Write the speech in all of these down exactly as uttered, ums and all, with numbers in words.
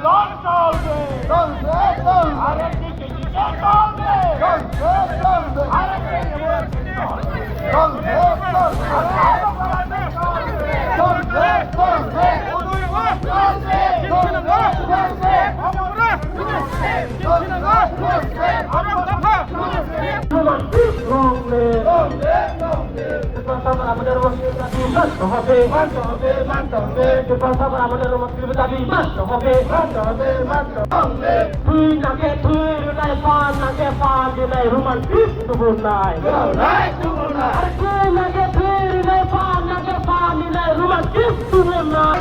চলবে। চলবে, চলবে। আরেকটি চিঠি চলবে। চলবে, চলবে। আরেকটি চলবে। চলবে, চলবে। চলবে, চলবে। চলবে, চলবে। চলবে, চলবে। চলবে, চলবে। মানতে হবে, মানতে হবে, মানতে হবে। ত্রিপুরা সরকার আমাদের রোমান স্ক্রিপ্ট দাবি মানতে হবে, মানতে হবে, মানতে হবে। তুই নাকে তুই রে নাই, পান নাকে পান রে নাই, রোমান স্ক্রিপ্ট তুবুর নাই। নাই তুবুর নাই। আরে তুই নাকে তুই রে নাই, পান নাকে পান রে নাই, রোমান স্ক্রিপ্ট তুবুর নাই।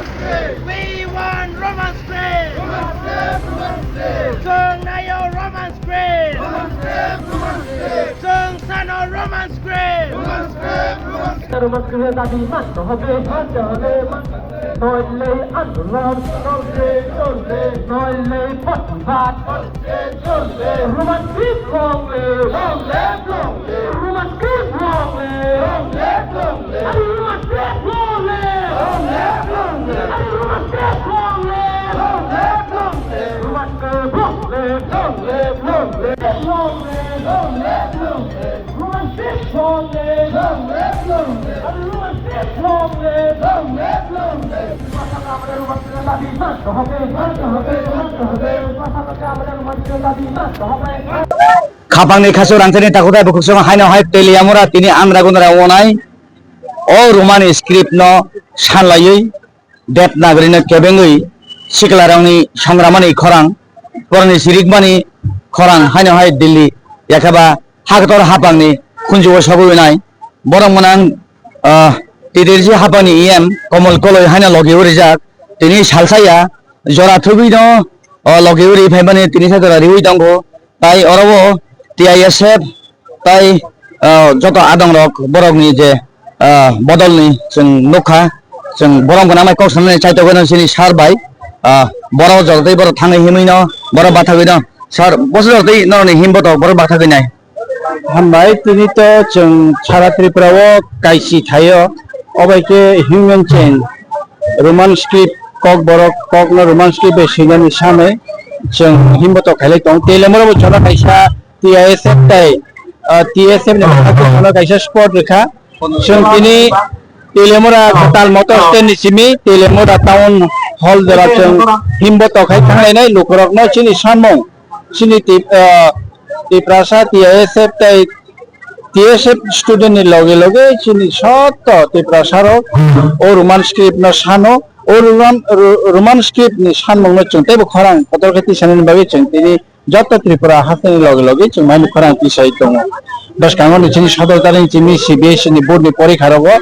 We want Roman script! Roman script! Roman script! Chwng naio Roman script! Roman script! Roman script! Chwng sano Roman script! Roman script! Roman script! Roman script-o dabi mante hobe, mante hobe, mante hobe. Noilei andolon cholbe, cholbe. Noilei protibad cholbe, cholbe. Roman script long live! Long live, long live! Roman script long live! Long live, long live! Adi Roman script long live! Long live, long live! Adi Roman script long live! Long live, long live! Roman script long live! Long live, long live! Long live, long live! Long live, long live! Roman script long live! Long live, long live! Adi Roman script long live! Long live, long live! Khapangni khasuk rangchakni takhuk tei bukhuk song haino hai Teliamura tini Andragonora onai o Roman script no sanlaiwi Devanagari no kebengwi siklarokni songramani khorang, borokni sirikmani khorang haino hai Delhi yakheba Haktor hapangni khunjugo sogwi nai. Borok mwnang, ah, T D C hapangni E M Komol Koloi haino logi o rijak. Tini salsaya jora thugwi no, o, logi o ri phaimani tini sa jora riwi tongo. Tai oro o T I S F tai, ah, joto adongrok borokni je, ah, bodolni chwng nukha, chwng borom gwnangmai kok sanani chaitogwi no chini sir bai, ah, borok joto tei borok thangwi himwi no borok bathagwi no sir bosor joto tei norokni himbo tok borok bathagwi nai. Hambai, tini to chwng sara Tripura o kaisi thaio, obai khe human chain, Roman script, kok borok kokno Roman script bai swinani sanwi chwng himbo tok khailai tongo. Telemoro bo jono kaisa T I S F tai, ah, T S F ni bwkhak jono kaisa spot rwkha. Chwng tini Telemura Kwtal Motor Stand ni simi Telemura Town Hall jora chwng himbo tok khai thanglainai lukurokno chini samung. Chini Tip-, ah, Tiprasa T I S F tei T S F student ni loge loge chini sotto Tiprasa rok o Roman script no sano, o Roman, Ro-, Roman script ni sanmung no chwng teibo khorang kotor khe tisanani bagwi chwng tini joto Tripura hasteni loge loge chwng mai khorang tisai tongo. Bwskango ni chini sodor taring chini C B S E ni board ni porikha rogo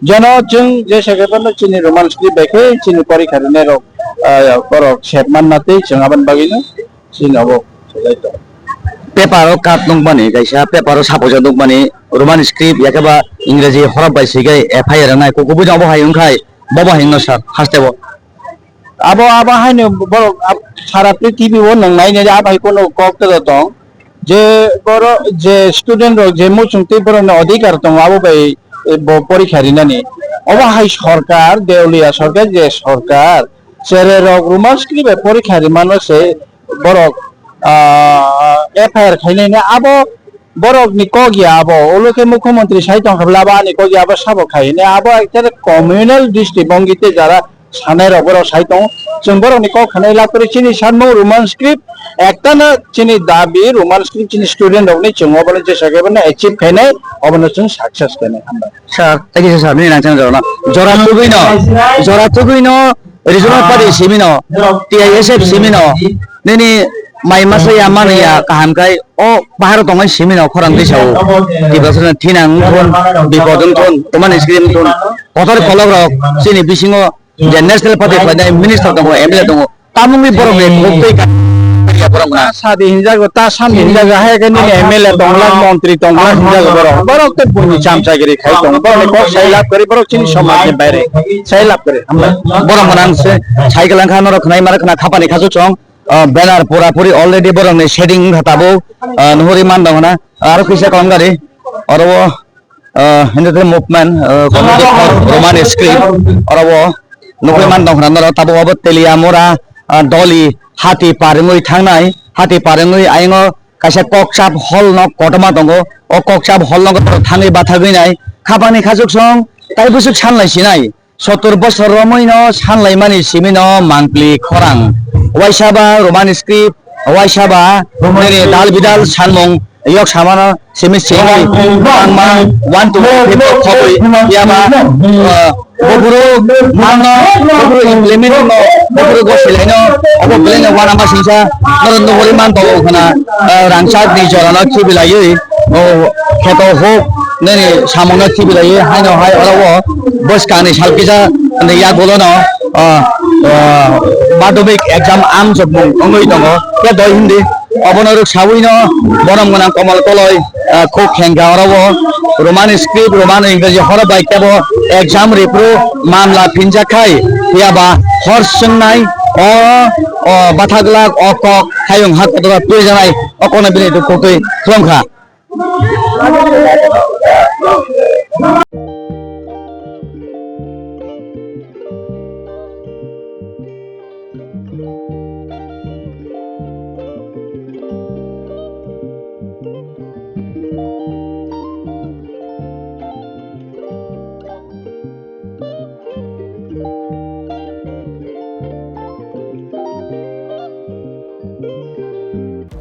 jono chwng jesa khe bono chini Roman script bai khe chini porikha rinai rok, ah, borok sep manna tei chwng aboni bagwi no Chini abo khlai tong. Paper o kat nukmani kaisa, paper o sapoja nukmani Roman script yakheba Ingreji horop bai swigai F I R wngnai, kukubui no abo hai wngkhai, bobo hai wngno sir, haste bo. Abo, abo haino borok ab-, sara prithibi o nwngnai nai abo hai kono kok tei tong. Je borok, je student rok je muchung tei borok ni adhikar tongo abo bai, eh, bo porikha rinani. Obo hai sorkar, deuliya sorkar, je sorkar, chere rok Roman script bai porikha rimano se borok, ah, F I R khainai abo borok ni kok ya abo, ulo khe mukhyamantri sai tong khabla abo ani kok ya abo sabo khai ne abo ekta communal district bongite jara sanai rok borok sai tong, chwng borok ni kok khanai lapri chini sanmung Roman script ekta na chini dabi Roman script chini student rok ni chwng obo no jesa khe bono achieve khainai obo no chwng success khainai hambai. Sir, thank you, sir. Nini nang chang jorano. Jora tugui no, jora tugui no, regional party simi no, T I S F simi no. Nini mai masa ya manu ya kaham kai, o bahar tongai simi no khorang di sao. Tiprasa no thinang thun, bipod wng thun, tomani screen thun. Kotor kolok rok, sini bisingo je national party khlainai minister tongo, M L A tongo. Tamungni borok ni kok tei ka-, borok na. Ta sadi hinjago, ta samni hinjago, hai khe nini M L A tonglak, montri tonglak hinjago borok. Borok tei buini chamchagiri khai tongo. Borok ni kok sai lab kari, borok chini somaj ni baire sai lab kari. Hambai. Borok mwnang se cycle ang kha norok khnai mara khna khapani khasu chong, ah, banner pura puri already borok ni setting wngkha tabuk, ah, nuhuri man dong na. Aro kisa kom gari, oro o, ah, Hindu Dhormo Movement, ah, Committee for Roman Script, oro o nugui man tong khna norok, tabuk obo Teliamura, ah, doli hati parwngwi thangnai, hati parwngwi ayang o kaisa kokchap hall no kotorma tongo, o kokchap hall no thangwi bathagwi nai, khapangni khachuksong tai bwswk sanlai sinai. Sottor bosor romwi no sanlaimani simi no mangpli khorang. Waisa ba Roman script, waisa ba nini dal bidal sanmung yok samano simi simi bangma one two three khobwi yaba, uh, buburu manno, buburu implement no, buburu gosilai no, obo belai no wanama singsa norok nuhuri man tongo khna, uh, rangchak ni jora no khibilaiwi. O kheto huk nini samung no khibilaiwi haino hai oro o bwskang ni sal kisa ni yagulo no, o, o, madhyamik exam amjokmung wngwi tongo. Khe doi hindi obono rwk sawi no borom gwnang Komol Koloi, o, khuk khengkha oro o Roman script, Roman Ingreji horo bai kebo exam ripru mamla phinjak khai phiya ba hor swngnai o, o bathak lak o kok hayung ha kotor twijanai o kono bini dukhu twi khlong kha.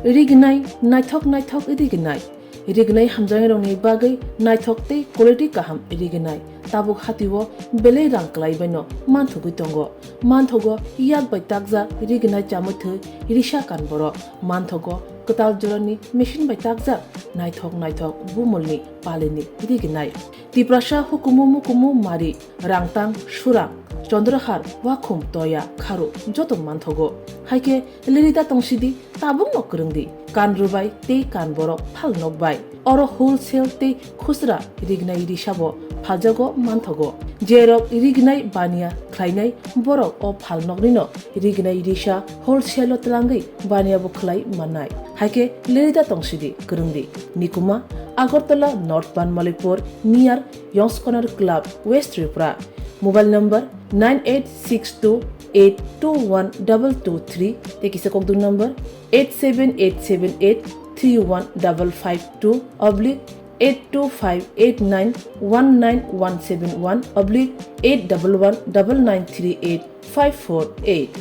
Rignai, naithok naithok rignai. Rignai hamjaknairokni bagwi naithok tei quality kaham rignai. Tabuk hatio belai rang kwlaibaino manthogwi tongo. Manthogo yak bai takjak rignai chamwi thwi risa kan borok. Manthogo kwtal jorani machine bai takjak naithok naithok bumulni palini rignai. Tiprasa hukumu mukumu mari, rangtang, surang, chondrahar, wakhum, toya, kharu joto manthogo. Haikhe lirida tongsidi, tabukno kwrwngdi. Kan rwbai tei kan borok phal nokbai. Oro wholesale tei khusra rignai risabo phaljago manthogo. Jerok rignai baniya khlainai borok o phalnoknino rignai risa wholesale-o twlangwi baniya bo khlai mannai. Haikhe lirida tongsidi, kwrwngdi. Nikuma, Agartala North Banmalipur, near Yongs Corner Club, West Tripura. Mobile number nine eight six two eight two one double two three, tei kisa kokduk number eight seven eight seven eight three one double five two oblique eight two five eight nine one nine one seven one oblique eight double one double nine three eight five four eight.